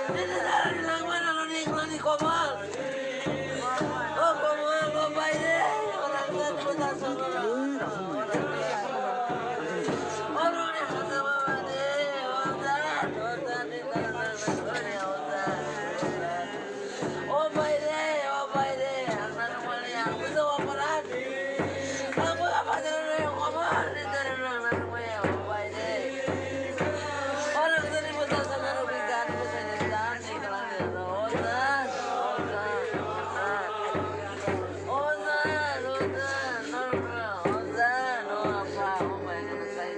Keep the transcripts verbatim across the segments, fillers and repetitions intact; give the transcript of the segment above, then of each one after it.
O bhai re, o bhai re, ang na nung mani, ang bujo operan. Ang bujo operan re, operan re, ang na nung mani, o bhai re. Oro gani bujo sa na rok ni gani bujo ni dan ni kala ni ro, o dan, o dan, o dan, o dan, o dan, o dan, o apa, o bhai re, sai.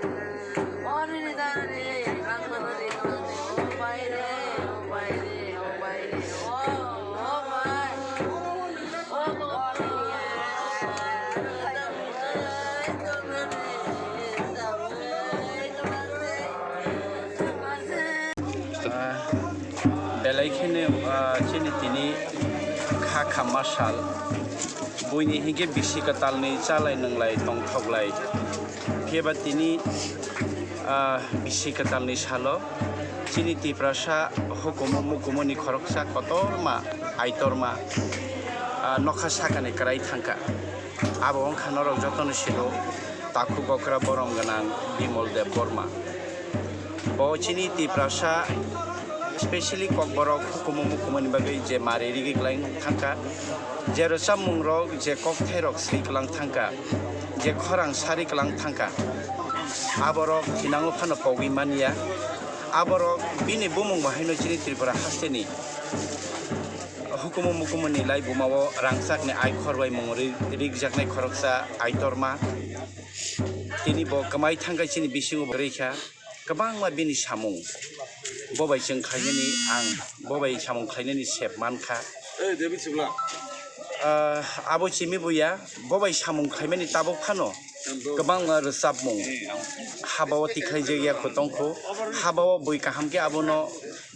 Ah, belai kheno, ah, chini tini kha khamma sal. Buini hinkhe bisi kwtalni chalai nwnglai tongthoklai. Phiya ba tini, ah, bisi kwtalni salo chini Tiprasa hukumu mukumuni khoroksa kotorma Aitorma, ah, nokha sakani kwrai thangkha. Abo wngkha norok jotono silo takhuk okra borom gwnang Bimol Deb Borma. Bo chini Tiprasa, specially Kokborok hukumu mukumuni bagwi je mari rigi kwlang thangkha, je rwchapmungrok, je kokthairok swi kwlang thangkha, je khorang sari kwlang thangkha, aborok thinango phano pogwi manya. Aborok bini bumung bahaino chini Tripura hasteni hukumu mukumuni laibumao rangchakni aikhor bai mung ri-, rikjaknai khoroksa Aitorma. Tini bo kwmai thangkha chini bisingo bo rikha. Kwbangma bini samung bo bai chwng khlainani ang, bo bai samung khlainani sep mankha. Ah, abo chimi buya, bo bai samung khlaimani tabuk phano kwbangma rwchapmung, habao tikhlaijak ya kho tongkho, habao bui kaham khe abono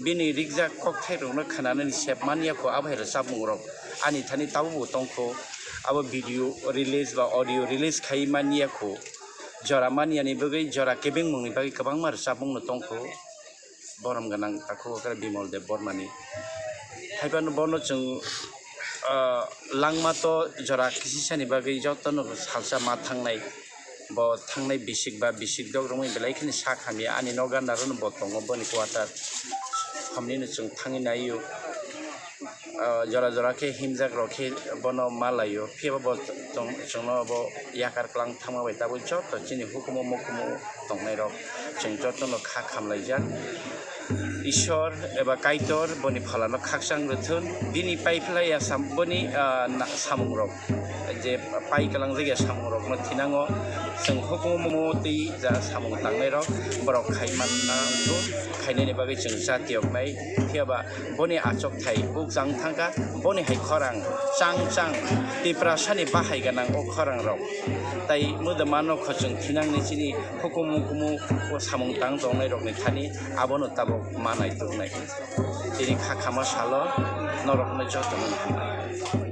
bini rikjak kokthairokno khwnanani sep man ya kho, abo hai rwchapmungrok ani thani tabukbo tongkho. Abo video release ba audio release khai man ya kho. Jora man yani bagwi, jora kebengmungni bagwi kwbangma rwchapmungno tongkho. Borom gwnang takhuk okra Bimol Deb Bormani. Haiphano bono chwng, ah, langma to jora kisisani bagwi jotono salsa ma thangnai. Bo thangnai bisik ba bisik dok romwi belai kheno sak hamya ani nok gana rono bo tongo boni quarter. Hamnino chwng thangwi naio. Ah, jora jora khe himjak rok khe bono ma laio. Phiya bo chwng, chwngno bo yakar kwlang thangma bai tabuk joto chini hukumu mukumu tongnairok chwng jotono kha khamlaijak. Ishwar eba Kaitor boni phalano khakchang rwthun. Bini paiphlai ya sam-, boni, ah, na-, samungrok je pai kwlangjak ya samungrokno thinango chwng hukumu twi ja samung tangnairok borok khai manna wngkhu. Khainani bagwi chwng cha tiyoknai. Phiya ba boni achukthai buk chang thangkha, boni hai khorang chang chang Tiprasani bahai gwnang o khorangrok. Tai mudamano khochwng thinangni chini hukumu kumu o samung tang tongnairokni thani abono tabuk ma naituknai. Tini kha khama salo norokno jotono hambai.